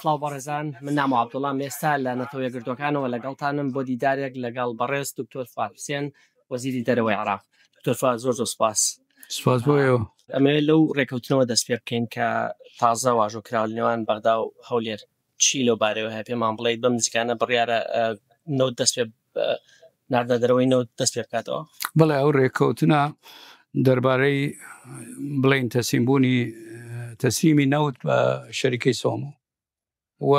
سڵاو بەڕێزان، من نامۆ عەبدوڵام، ئێستا لە نەتەوە یەکگرتووەکانەوە لەگەڵتانم بۆ دیدارێک لەگەڵ بەڕێز دکتۆر فواد حوسێن وەزیری دەرەوەی عێراق. دکتۆر فواد زۆر زۆر سپاس. سپاس بۆ ئێوە. ئەمەوێت لەو ڕێکەوتنەوە دەست پێ بکەین کە تازە واژۆ کراوە لە نێوان بەغدا و هەولێر. چی لەو بارەیەوە هەیە پێمان بڵێیت؟ بەم نزیکانە بڕیارە نەوت دەست پێ ناردنە دەرەوەی نەوت دەست پێ بکاتەوە؟ بەڵێ ئەو ڕێککەوتنە دەربارەی بڵێین تەسلیمبوونی تەسلیمی نەوت بە شەریکەی سۆمۆ و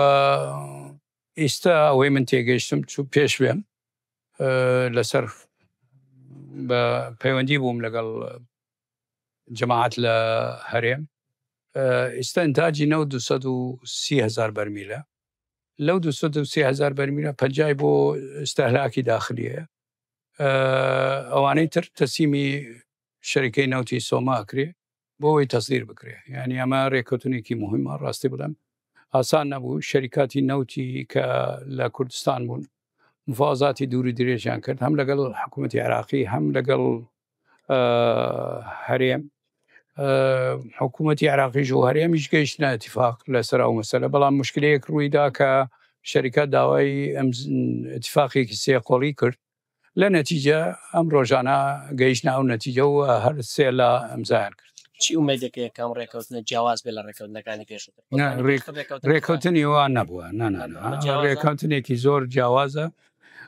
ئیستا ئەوەی من تێگەیشتم چوو پێش بێم لەسەر بە پەیوەندی بووم لەگەڵ جەماعەت لە هەرێم ئیستا ئینتاجی نەوت 230 هزار بەرمیلە لەو 230 هزار بەرمیلە پەنجای بۆ ئیستهلاکی داخلیە ئەوانەی تر تەسلیمی شەریکەی نەوتی سۆما ئەکرێ بۆ ئەوەی تەسدیر بکرێ یعنی ئەمە رێککەوتنێکی مهمە ڕاستی بڵێم ئاسان نەبوو شەریکاتی نەوتی کە لە کوردستان بوون مفاوەزاتی دوور و درێژیان کرد هەم لەگەڵ حکوومەتی عێراقی هەم لەگەڵ هەرێم حکوومەتی عێراقیش و هەرێمیش گەیشتنە اتفاق لەسەر ئەو مەسەلە بەڵام مشکلەیەک ڕوویدا کە شەریکات داوای اتفاقێکی سێ قۆڵی کرد لە نەتیجە ئەم ڕۆژانە گەیشتنە ئەو نەتیجە و هەر سێ لا ئەمزایان کرد. چی ئومێدێک هەیە کە ئەم ڕێکەوتنە جیاواز بێت لە ڕێکەوتنەکانی پێشووتر؟ ڕێکەوتنی وا نەبووە ڕێکەوتنێکی زۆر جیاوازە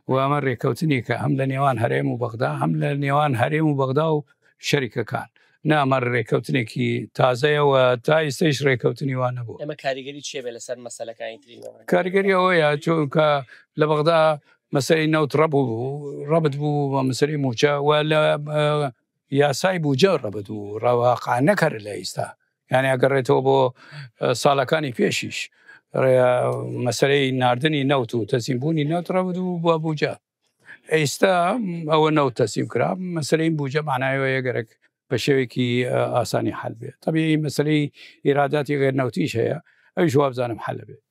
و ئەمە ڕێکەوتنێکە هەم لە نێوان هەرێم و بەغدا هەم لە نێوان هەرێم و بەغدا و شەریکەکان نامە ڕێکەوتنێکی تازەیەوە تا ئیستەیش ڕێکەوتنی وا نەبوو. ئێمە کاریگەری چیە بێ لەسەر مەسەلەکانی تری نێوان؟ کاریگەری ئەوەیە چونکە لە بەغدا مەسەلەی نەوت ڕەبوو بوو ڕەبت بوو بە مەسەلەی مووچە و لە یاسای بودجە ڕەبت بوو ڕەواقع نەکەر لە ئیستا یعنی ئەگەڕێتەوە بۆ ساڵەکانی پێشیش مەسەلەی ناردنی نەوت و تەسلیمبوونی نەوت ڕەبت بوو بە بودجە ئێستا ئەوە نەوت تەسلیم کرا مەسەلەی بودجە معنایەوەیە گەرەک بە شێوەیەکی ئاسانی حل بێت طبیعی مەسەلەی ئیراداتی غێر نەوتیش هەیە ئەویش وابزانم حل بێت.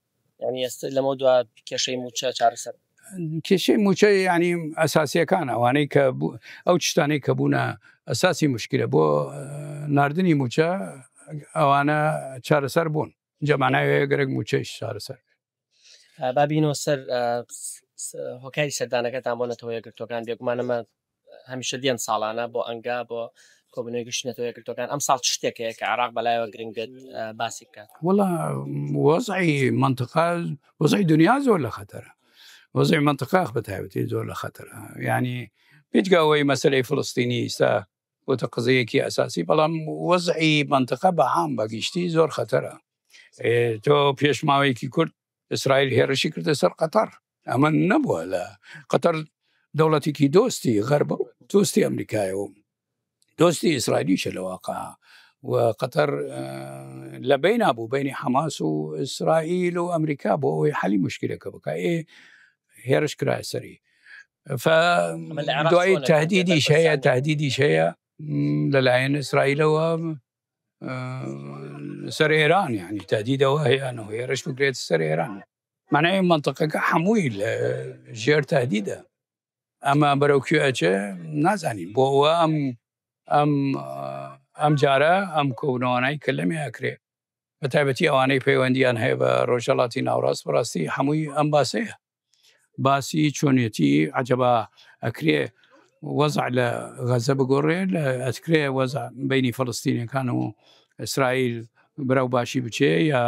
یانی ئێستا لەمە دوا کێشەی مووچە چارەسەر؟ کێشەی مووچە یانی ئەساسیەکان ئەوانەی کە ئەو شتانەی کە بوونە ئەساسی مشکلە بۆ ناردنی مووچە ئەوانە چارەسەر بوون جەمانایەیە گەرەک مووچەیش چارەسەر با بینەوە سەر هۆکاری سەردانەکەتان بۆ نەتەوە یەکگرتووەکان بێگومان ئەمە هەمیشە دێن ساڵانە بۆ ئەنگا بۆ کۆبوونەوەی گشتی نەتەوە یەکگرتووەکان ئەم ساڵ چ شتێک هەیە کە عێراق بەلایەوە گرنگ بێت باسی بکات؟ وەڵا وەزعی منطقە وەزعی دنیا زۆر لە خەتەرە وەزعی منطقە بە تایبەتی زۆر لە خەتەرە یعنی بێجگە ئەوەی مەسەلەی فلستینی ئیستا بۆتە قزەیەکی ئەساسی بەڵام وەزعی منطقە بە عام بە گشتی زۆر خەتەرە تۆ پێش ماوەیەکی کورت ئیسرائیل هێرشی کردە سەر قەتەر ئەمە نەبووە لە قەتەر دەوڵەتێکی دۆستی غەربە دۆستی ئەمریکایە و دۆستی ئیسرائیلیشە لە واقع و قەتەر لە بەینا بوو بینی حەماس و ئیسرائیل و ئەمریکا بۆ ئەوەی حەلی مشکلەکە بکە ئێ هێرش کرایە سەری دوایی تهدیدیش هەیە تهدیدیش هەیە لەلایەن ئیسرائیلەوە سەر ئێران یعنی تهدیدەوە هەیە هێرش بکرێت سەر ئێران معنای منطقەکە هەمووی لە ژێر تهدیدە ئەمە بەرەو کوێ ئەچێ نازانین بۆ ئەوە ئەم ئەم ئەم جارە ئەم کۆبنەوەنای کە لەمێ ئەکرێ بە تایبەتی ئەوانەی پەیوەندیان هەیە بە ڕۆژهەڵاتی ناوڕاست بەڕاستی هەمووی ئەم باسەیە باسی چۆنیەتی عجبا ئەکرێ وەزع لە غەزە بگۆڕێ لە ئەتکرێ وەزع بینی فەڵستینەکان و ئیسرائیل بەرەو باشی بچێ یا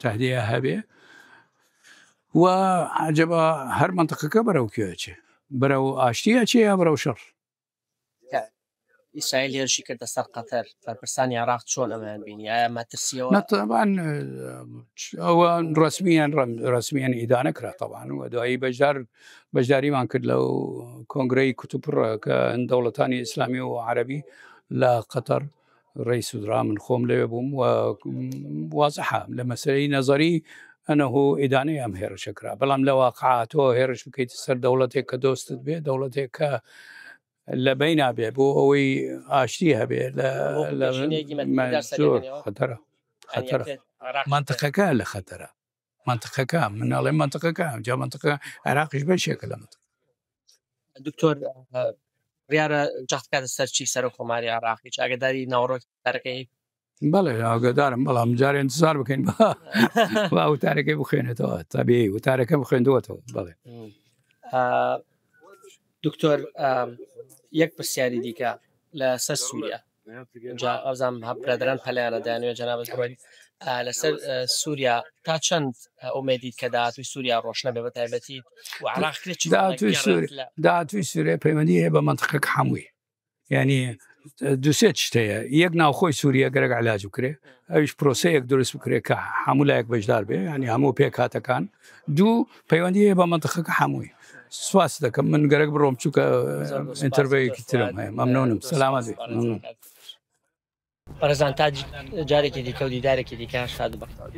تهدیە هەبێ و عجبا هەر منطقەکە بەرەو کوێ ئەچێ بەرەو ئاشتی ئەچێ یا بەرەو شەڕ ئیسرائیل هێرشی کردە سەر قەتەر، بەرپرسانی عێراق چۆن ئەمەیان بینی؟ ئایا مەترسییەوە؟ طبعا ئەوە ڕسمیان ڕسمیان ئیدانە کرا طبعا و دوایی بەشدار بەشداریمان کرد لەو کۆنگرەی کوتوپڕ کە دەوڵەتانی ئیسلامی و عەربی لە قەتەر ڕێی سوودرا من خۆم لەوێ بووم و وازحە لە مەسەرەی نەزەری ئەنەه ئیدانەی ئەم هێرشە کرا بەڵام لە واقع تۆ هێرش بکەیت سەر دەوڵەتێک کە دۆستت بێ دەوڵەتێک کە لە بەینا بێ بۆ ئەوەی ئاشتی هەبێ لە خەتەرە خەتەرە منطقەکە لە خەتەرە منطقەکە من ئەڵێ منطقەکە جا منطقە عێراقیش بەشێکە لە منطقە. دکتۆر بڕیارە جەخت بکاتە سەر چی سەرۆک کۆماری عێراق هیچ ئاگداری ناوەڕۆکی کارەکەی؟ بەڵێ ئاگادارم، بەڵام جارێ انتظار بکەین با وتارەکەی بخوێنێتەوە. تابیعی وتارەکەم خوێندووەتەوە. بەڵێ. دکتۆر، یەک پرسیاری دیکە لەسەر سووریا، جا ئەوزام برادران پەلیانە دانوێ جەنابەت بڕۆین. لەسەر سووریا تا چەند ئومێدیت کە داهاتووی سووریا ڕۆشنە بێ، بە تایبەتی و عراق کرێت چ داهاتووی سووریا؟ داهاتووی سووریا پەیوەندی هەیە بە مەنتقەکە هەمووی، یعنی دوسێ شت هەیە. یەک، ناوخۆی سووریە گەرەک علاج بکرێ، ئەویش پرۆسەیەک دروست بکرێت کە هەموو لایەک بەشدار بێ، ینی هەموو پێکهاتەکان. دوو، پەیوەندی هەیە بە مەنتقەکە هەمووی. سواس دەکەم، من گەرەک بڕۆم چووکە interview ێکی ترم هەیە. مەمنونم، سەلامەت بێ. ممنون. بەڕێزان، تا جارێکی دیکە و دیدارێکی دیکە، شاد و بەختەوەر.